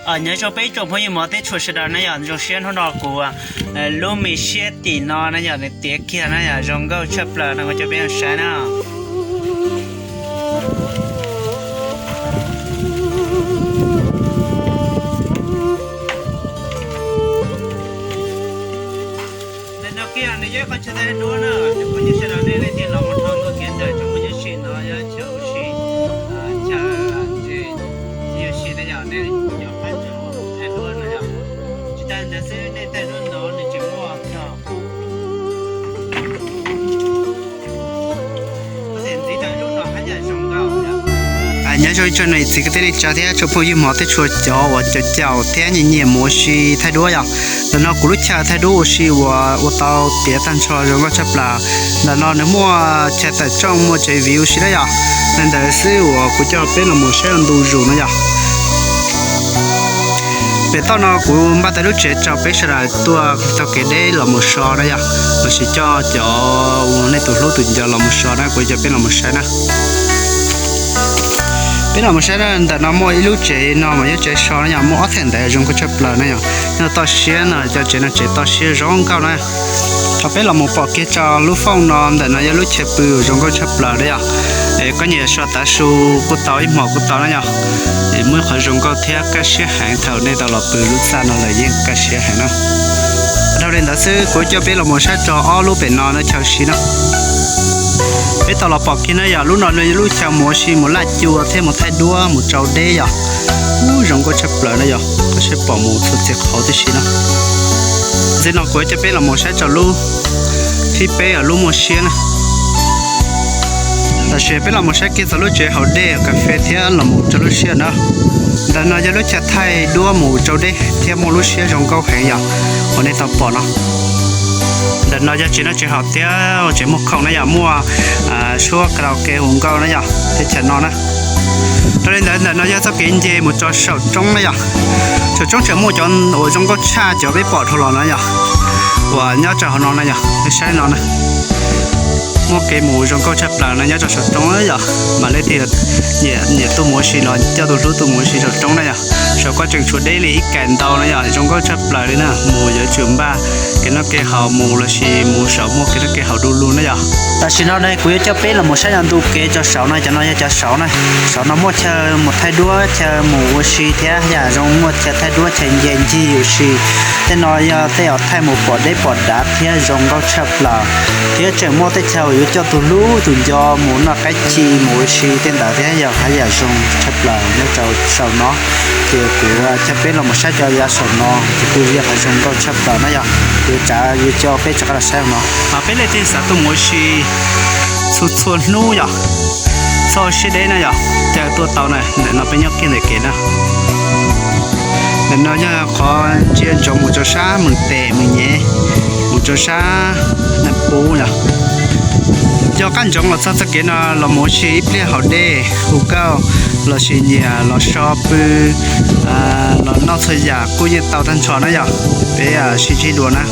Nyob zoo peb tsoom phooj ywg mov teb tshua sawv daws na yom, zoo siab hnub no kuv lub me siab tim no na yom, nws tiav kiag na yom, zoo nkauj tshaj plaws no kuv coj peb saib na. Ntawm no kiag nws yog ib qhov chaw thaij duab na, cov phooj ywg sawv daws nej leej twg los mus dhau ntawm kev ntawm tsoom phooj ywg si no yog chaw ua si, chaw ntses, ua si na yom, nej cov qab tsoom thaij duab no yom. Tsis tas ntawd xwb, nej thaij duab no nws tseem muaj Nyob zoo ib tsoom niam txiv kwv tij neej tsa thiab tsoom phooj ywg mov teb tshua cov uas caum caum thiab nyiam nyiam mus ua si thaij duab yom. Ntawm no kuv lub chaw thaij duab ua si uas ua tau tiav tag nrho zoo nkauj tshaj plaws. Ntawm no nws muaj chaw tawm rooj muaj tsev viv ua si na yom. Li ntawd xwb uas kuv coj peb los mus saib ntu zus no yom. Pem toj no kuv npaj tau lub tsev rau peb sawv daws tuaj taug kev deb los mus so na yom, los sis coj cov uas nej tus hlub tus nco los mus so na, kuv coj peb los mus saib na. Peb los mus saib na, ntawm no muaj ib lub tsev no mas yog tsev so na yom, muaj ob txheej ntawd zoo nkauj tshaj plaws na yom. Nyob toj siab no, cov tsev no tsev toj siab zoo nkauj na. Thaum peb los mus pom kiag rau lub foob no, ntawm no yog lub chaw pw zoo nkauj tshaj plaws na yom. Es koj nyiam so tav su kuj tau, ib hmos kuj tau na yom. Es muaj ib qhov zoo nkauj thiab kaj siab heev, thaum nej tau los pw lub txaj no lawm yeej kaj siab heev na. Dhau li ntawd xwb kuv coj peb los mus saib rau ob lub pem no na, chaw si na. Peb tau los pom kiag na yom, lub no yog lub chaw mus ua si mus laj cua thiab mus thaij duab mus tsau deb yom. Ub, zoo nkauj tshaj plaws na yom, koj saib pom mus txhua txhia qhov tib si na. Ntxiv no kuv coj peb los mus saib rau lub thib peb, lub muaj siab na. Tam sim peb los mus saib kiag txog lub tsev haus dej kas fes thiab los mus rau lub siab na. Ntawm no yog lub chaw thaij duab mus tsau deb thiab muaj lub siab zoo nkauj heev yom, uas nej tau pom no. Ntawm no yog tsev noj tsev haus thiab tsev muag khoom na yom, muaj suab karaoke hu nkauj na yom, teb chaws no na. Raws li ntawd ntawm no yog txoj kev nce mus rau saum roob na yom. Saum roob tseem muaj cov uas zoo nkauj tshaj cov peb pom dhau los no yom, uas nyob rau hauv no na yom, nej saib no na. Muaj kev mus zoo nkauj tshaj plaws no nyob rau saum roob na yom, mas leej twg nyiam tuaj mus ua si los coj tus hlub tuaj mus ua si saum roob na yom. Saum ko tseem tshuav deb li ib kais ntau na yom, zoo nkauj tshaj plaws li na, mus yuav tsum npaj kev noj kev haus mus los sis mus saum muaj kev noj kev haus du lug na yom. Tam sim no ne kuv yuav coj peb los mus saib no ntu kev rau saum no, cov no yog cov saum na. Saum no muaj chaw mus thaij duab, chaw mus ua si thiab yam zoo, muaj chaw thaij duab chaw nce ncig ua si. Tej no yog tej uas thaij mus pom deb pom dav thiab zoo nkauj tshaj plaws. Thiab tseem muaj tej chaw uas yuav coj tus hlub tus nco mus noj qaib ci mus ua si tej ntawd thiab yog haj yam zoo tshaj plaws nyob rau saum no. Ces kuv coj peb los mus saib cov yav saum no ces kuj yog qhov zoo nkauj tshaj plaws na yom. Kuv yuav tsav yuav coj peb rov qab los saib no. Peb leej twg xav tuaj mus ua si txhua txhua hnub yom, txhob siab deb na yom, caw tuaj tau na. Ntawm no peb nyob kiag ntawm kev na. Ntawm no yog qhov ntsia ntsoov mus rau sab Mees Tes Mees Nyem, mus rau sab Naj Pub yom. Yog qab ntsoov los txog txoj kev no los mus ua si ib pliag haus dej hu nkauj los sis nyiam los so pw los noj txhua yam kuj yeej tau tag nrho na yom. Peb sib ntsib dua na.